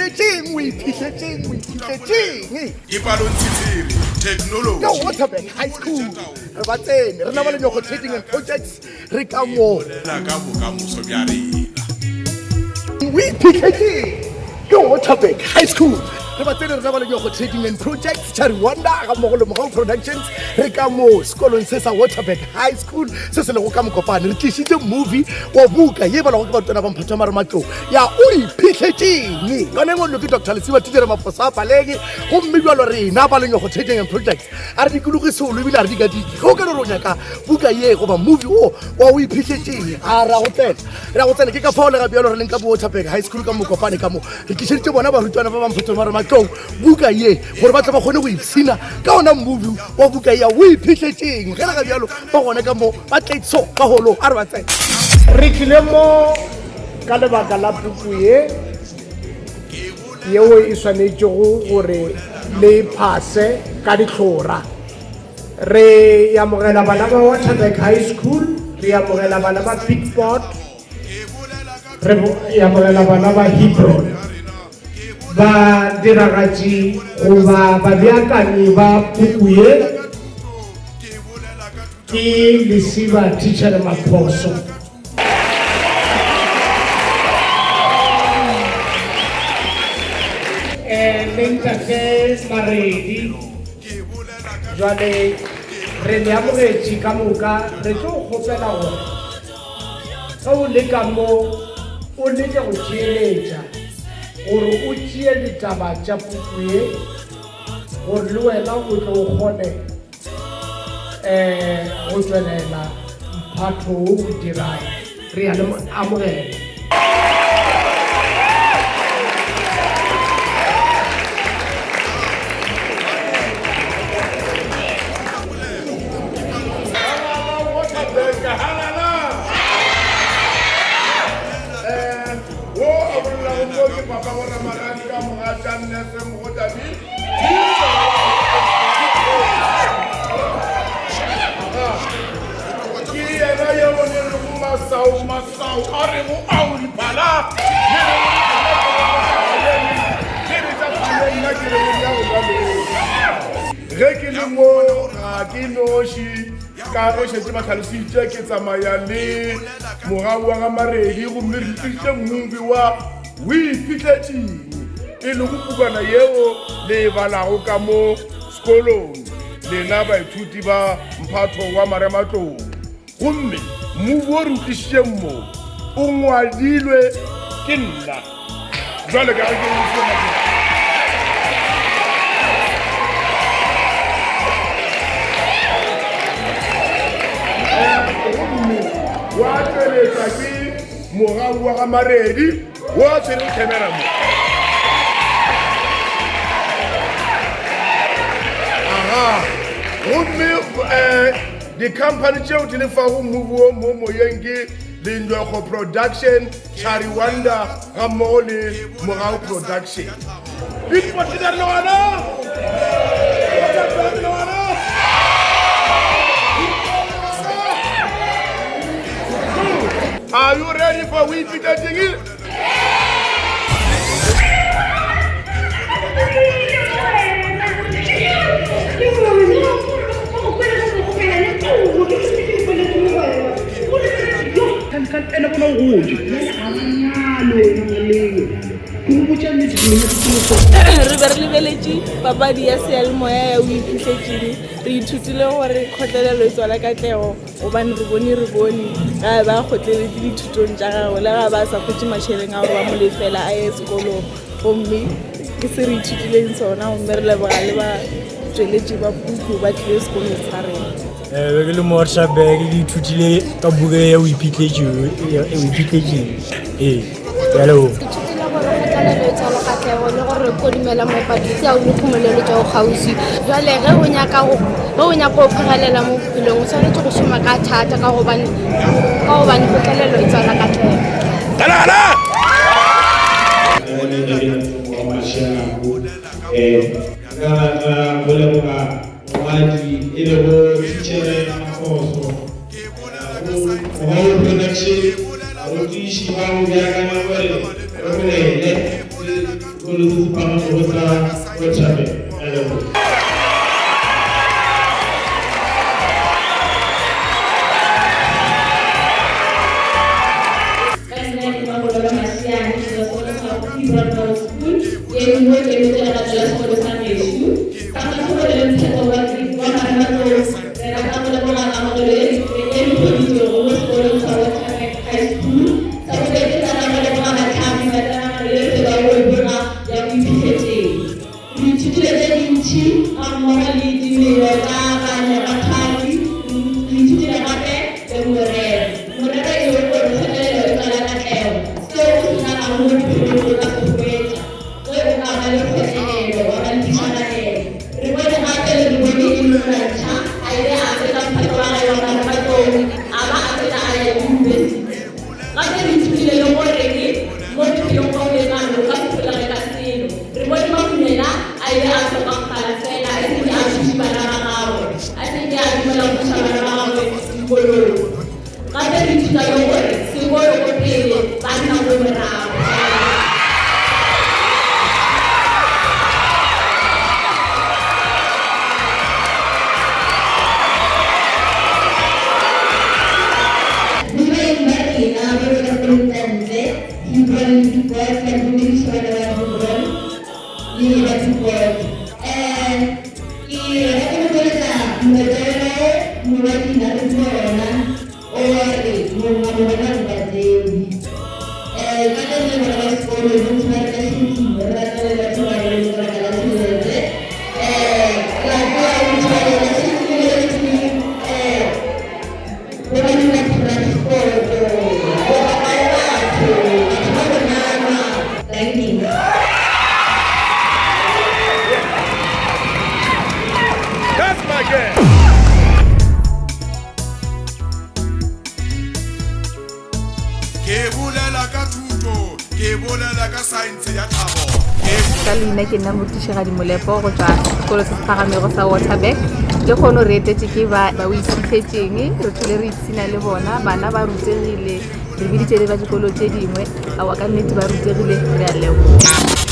iphitlhetšeng o iphitlhetšeng o iphitlhetšeng Ke palontshitshiri, technology. Ka Waterberg High School re ba tsene re na ba Lenyogo Trading and Projects re ka mo Bolela ka bokamoso bja rena. O iphitlhetšeng ke Waterberg High School re ba tsene rena ba Lenyogo Trading and Projects Chari Wonder ga mmogo le Mogau Productions re ka mo sekolong se sa Waterberg High School se se lego ka Mokopane re tlišitše movie wa buka ye balwago ke barutwana ba mphato wa marematlou ya o iphitlhetšeng yone ngwallo ke Dr Lesiba Tichere Maphosa a Paleke gomme bjalo rena ba Lenyogo Trading and Projects a re dikologe solo ebile a re dikadike ge o ka no re o nyaka buka ye goba movie o wa o iphitlhetšeng a ra go tsena re a go tsena ke ka fao le ga bjalo re leng ka bowaterberg high school ka mokopane ka mo re tlišeditše bona barutwana ba bamphotsong ba re matlong buka ye gore ba tle ba kgone go ipshina ka ona movie wa buka ya o iphitlhetšeng ge le ga bjalo ba gone ka mo ba tletso ka holong a re ba tsena re tlile mo ka lebaka la puku ye yeo e swanetšego gore le phase ka dihlora Re amogela bana ba Waterberg High School, re amogela bana ba Pickport, re amogela bana ba Hebron. Badiragatši goba babeakanyi ba puku ye ke Lesiba Tichere Maphoso. Eh, le ntate Maredi. Jwale re le amogetše ka moka, re tlo kgopela gore ge o le ka mo o leke go theeletša gore o tšee ditaba tša puku ye gore le wena o tle o kgone um go tšwelela mphatho wo o dirang. Re a le amogela. Wo a bolelago mo ke papa go Ramagadi ka mogatša Nnese Mogotabi. Ke yena yeo le rego masao masao a rego ao diphala le rego le re tša phale nna ke rego di ya go ja Ge ke le mo ga ke noši ka ge šetše ba tlhalositše ke tsamaya le mogau wa ga Maredi gomme re tlišitše mmubi wa O Iphitlhetšeng e lego pukwana yeo le e balago ka mo sekolong lena baithuti ba mphatho wa marematlou. Gomme mmubi wo re o tlišitšeng mo o ngwadilwe ke nna jwale ka ge ke gomme wa tšweletšwa ke mogau wa ga Maredi wo a tshwereng camera mo. Aga, gomme um di-company tšeo di lefago movie wo mo moyeng ke Lindwego Production, Chari Wonder ga mmogo le Mogau Production. Big Potgieter le gona! Waterberg le gona! Are you ready for Weekly Dating? Re be re lebeletše papadi ya seyalemoya ya o iphihletseng re ithutile gore kgotlelelo e tswala katlego gobane re bone re bone ga ba kgotleletše dithutong tša gagwe le ga ba sa hwetše mašeleng a gore ba mo lefela a ye sekolong gomme ke se re ithutileng sona gomme re leboga le batšweletši ba puku ba tlile sekolong sa rena. Eh, be ke le mo Waterberg ke ithutile ka buka ya o iphitlhetšeng ee ke a leboga. Ke ithutile gore kgotlelelo e tswala katlego le gore kodumela mopaditse a o le kgomolelo tša go kgauswi. Jwale ge o nyaka go ge o nyaka go phegelela mo bophelong o swanetše go šoma ka thata ka gobane ka gobane kgotlelelo e tswala katlego. Nka rata go leboga mongwadi e lego Thitšhere Mafoso, Mogau Production, barutiši ba go beakanya gore re bolele le. Sekolo se se Phagamego sa Waterberg. Ke a leboga. Ka leina ke Mapolelo Mashiane, ke tšwa sekolong sa Hebron Girls School, ye nngwe ke emetše legato la sekolo sa gešo. Sa mathomo re le mphato wa Grade wa marematlou, re rata go leboga kamogelo ye e re hweditšego mo sekolong sa Waterberg High School. Sa bobedi re rata go leboga bahlami ba tiragalo ye re fetšago go e boga ya Boiphihletseng. Re ithutile tše dintši gammogo le dimelo tša baanegwathwadi. Re ithutile gape le morero. Morero e lego gore kgotlelelo e tswala katlego. Seo o se nyakago mo bophelong o ka se hwetša ge o ka ba le kgotlelelo, wa ba le phišagalelo. Re bone gape le re bone e le molwantšha a ile a fetša mphato wa gae wa marematlou a ba a fetša a ya yunibesithi. Gape re ithutile le gore mo bophelong bja go lekana o ka se holege ka selo. Re bone Makhumela a ile a hloka mogala fela a se ke a thuše bana ba gagwe, a se ke a dumela go iša bana ba gagwe dikolong. Gape re ithuta le gore sekolo ko pele, banna ko morago. Le baeng ba rena ba ba dikolong tša ntle, Hebron le Dukot, ba dumediša bana ba Hebron le ba Dukot. Um ke rata go tšweletša moetelo morwadi na re tsona o re mongwe mo bona re ba tsebe. Um ka ge re le bana ba sekolo bontši ba rena šetše re rata le batho ba le lebaka la tšhelete. Um re a tseba bontši ba rena šetše le um Go ba dira transport-o, go bapa le batho, batho ba go nama. Thank you. That's my girl. Ke bolela ka thuto, ke bolela ka saense ya tlhago. Ka leina ke nna morutišigadi Molepo go tšwa sekolo se se phagamego sa Waterberg. Le kgono re etetše ke ba ba o iphitlhetšeng, re thole re ipshina le bona. Bana ba rutegile, re biditše le ba dikolo tše dingwe. Aowa ka nnete ba rutegile, re a leboga.